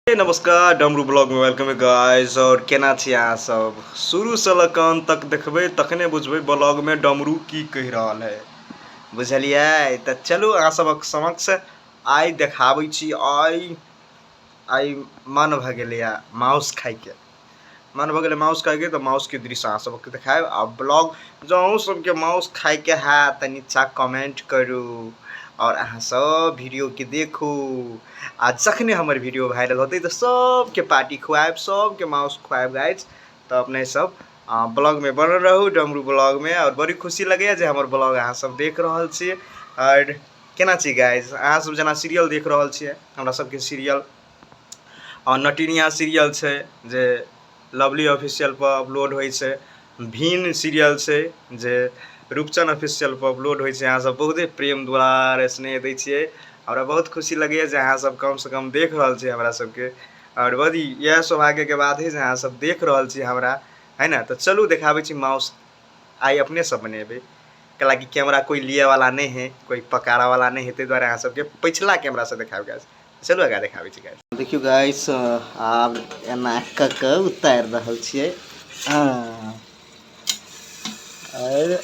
नमस्कार, डमरू ब्लॉग में welcome है गाइस। और केना छी अहाँ सब? शुरू से लऽ कऽ अंत तक देखबै तखने बुझबै ब्लॉग में डमरू की कहि रहल है, बुझलियै? तऽ चलू अहाँ सबक समक्ष आइ देखाबै छी। आइ आइ मन भऽ गेलैए माउस खाइके, मन भऽ गेलै माउस खाइके, तऽ माउसके दृश्य अहाँ सबके देखायब। आ ब्लॉग जँ अहूँ सबके माउस खाइके हैत तऽ नीचा कमेंट करू और अहाँ सब वीडियोके देखू। आ जखने हमर वीडियो वायरल होतै तऽ सबके पार्टी खुआएब, सबके माउस खुआएब गाइज। तऽ अपने सब ब्लॉगमे बनल रहू, डमरू ब्लॉगमे। और बड़ी खुशी लगैए जे हमर ब्लॉग अहाँ सब देख रहल छी। और केना छी गाइज? अहाँ सब जेना सीरियल देख रहल छियै, हमरा सबके सीरियल आओर नटिनिया सीरियल छै जे लवली ऑफिशियलपर अपलोड होइ छै, भीन सीरियल छै जे रूपचन ऑफिशियलपर अपलोड होइ छै। अहाँसभ बहुते प्रेम दुलार स्नेह दै छियै, हमरा बहुत खुशी लगैए जे अहाँसभ कमसँ कम देख रहल छियै हमरा सभके। आओर बड़ी इएह सौभाग्यके बात हइ जे अहाँसभ देख रहल छी हमरा, है ने? तऽ चलू देखाबै छी माउस। आइ अपने सब बनेबै, कैलाकि कैमरा कोइ लिअ वाला नहि है, कोइ पकारा वाला नहि है, ताहि दुआरे अहाँ सबके पछिला कैमरासँ देखायब गाइस। चलू आगाँ देखाबै छी गाइस। देखियौ गाइस, आब एना कऽ कऽ उतारि रहल छियै। आर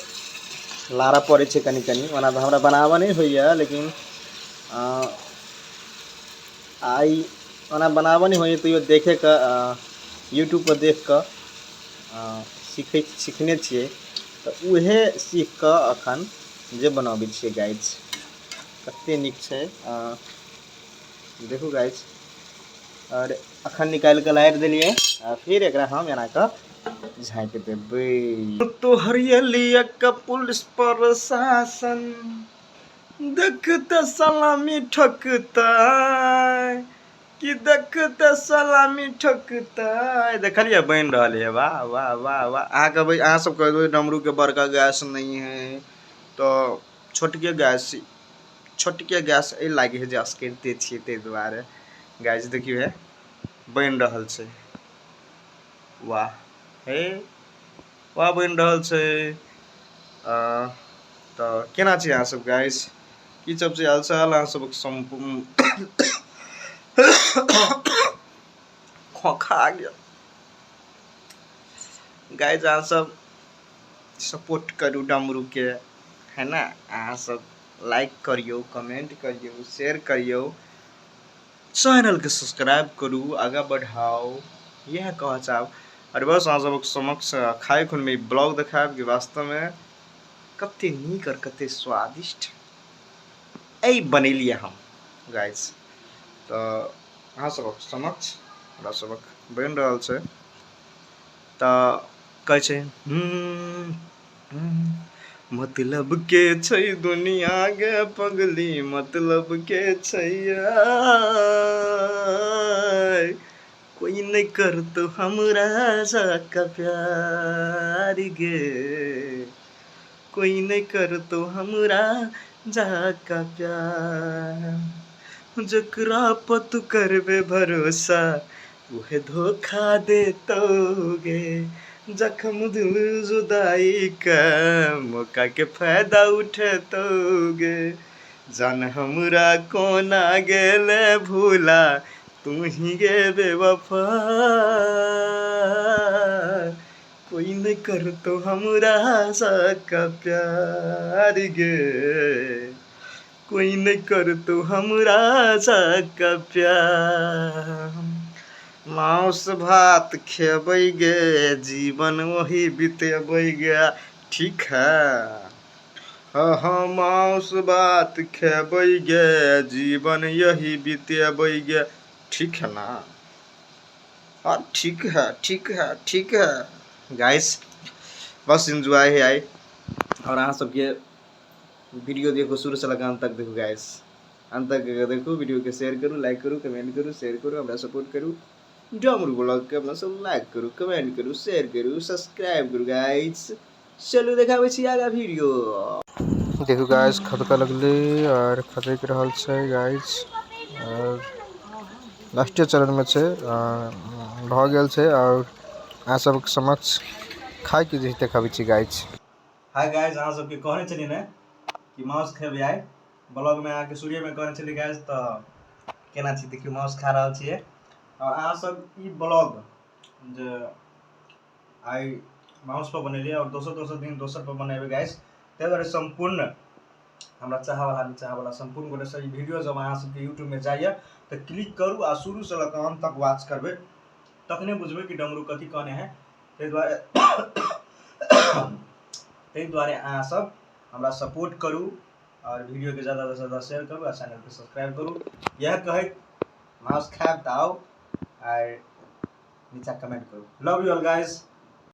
लारा पड़ै छै कनि कनि। ओना तऽ हमरा बनाबऽ नहि होइए, लेकिन आइ ओना बनाबऽ नहि होइए तैयो देखे कऽ, यूट्यूबपर देख कऽ सीखै सिखने छियै, तऽ उहे सीख कऽ अखन जे बनाबै छियै गाइस। कते नीक छै देखू गाइस। आओर अखन निकालि कऽ लारि देलियै आ फिर एकरा हम एना कऽ झाँकि देबै। तो हरियलिया का पुलिस प्रशासन देखते सलामी ठकता कि देखते सलामी ठकता। देखलियै बनि रहल है, वाह वाह वाह वाह। अहाँ कहबै, अहाँ सब कहबै डमरू के बड़का गैस नहीं है, तऽ छोटके गैस, छोटके गैस एहि लागे है जे असकरिते छियै ताहि दुआरे। गैस देखियौ हे बनि रहल छै, वाह हे वाह बनि रहल छै। तऽ केना छै अहाँ सब गैस? की सब छै हालचाल अहाँ सबक? सम्पूर्ण खोखा गेल गाइस। अहाँ सब सपोर्ट करू डमरूके, है ना? अहाँ सब लाइक करियौ, कमेंट करियौ, शेयर करियौ, चैनलके सब्सक्राइब करू, आगाँ बढ़ाउ, इएह कहऽ चाहब। आओर बस अहाँ सबक समक्ष खाय खुनमे ब्लॉग देखायब कि वास्तवमे कते नीक आओर कते स्वादिष्ट एहि बनेलियै हम गाइस। तऽ अहाँ सबक समक्ष हमरा सबक बनि रहल छै। तऽ कहै छै मतलब के छै दुनिया गे पगली, मतलब के छै, कोई नहीं करतो हमरा का प्यार गे, कोई नहीं करतो हमरा जाका प्यार। जकरा पर तू करबे भरोसा उहे धोखा देतोगे, जखम दिल जुदाई का मौका के फायदा उठेतोगे। जान हमरा कोना गेले भूला तू ही गे बेवफा, कोई नहीं करतो हमरा का प्यार गे, कोई नहीं करतो हमरा का प्यार। मांस भात खेबै गे, जीवन वही बितेबै गे, ठीक है? हाँ हाँ, मांस भात खेबै गे, जीवन यही बितेबै गे, ठीक है ना? हाँ ठीक है, ठीक है, ठीक है गाइस। बस एंजॉय है आई। और अहाँ सबके वीडियो देखू, शुरू से लगा अंत तक देखू गाइस, अंत तक देखू। वीडियो के शेयर करू, लाइक करू, कमेंट करू, शेयर करू, हमरा सपोर्ट करू। डमरू ब्लॉग के अपना सब लाइक करू, कमेंट करू, शेयर करू, सब्सक्राइब करू गाइस। चलू देखाबै छी आगा वीडियो। देखू गाइस, खदका लगलै और खदक रहल छै गाइस। और लास्टे चरण में छै, भऽ गेल छै। और अहाँ सबके समक्ष खायके जे देखाबै छी गाइस। हाय गाइस, अहाँ सबके कहने छलियै ने कि माउस खेबै आइ ब्लॉगमे, अहाँके शुरुएमे कहने छलियै गाइस। तऽ केना छी? देखियौ माउस खा रहल छियै। आओर अहाँ सब ई ब्लॉग जे आइ माउस पर बनेलियै आओर दोसर दोसर दिन दोसर पर बनेबै गाइस, ताहि दुआरे सम्पूर्ण हमरा चाहवला नहि चाहवला सम्पूर्ण गोटेसँ ई वीडियो जब अहाँ सबके यूट्यूबमे जाइए तऽ क्लिक करू आ शुरूसँ लऽ कऽ अन्त तक वॉच करबै, तखने बुझबै कि डमरू कथी कहने है। ताहि दुआरे अहाँ सब हमरा सपोर्ट करू आओर वीडियोके ज़्यादासँ ज़्यादा शेयर करू आ चैनलके सब्सक्राइब करू। इएह कहैत माउस खायब तऽ आउ आ नीचा कमेंट करू। Love you all guys.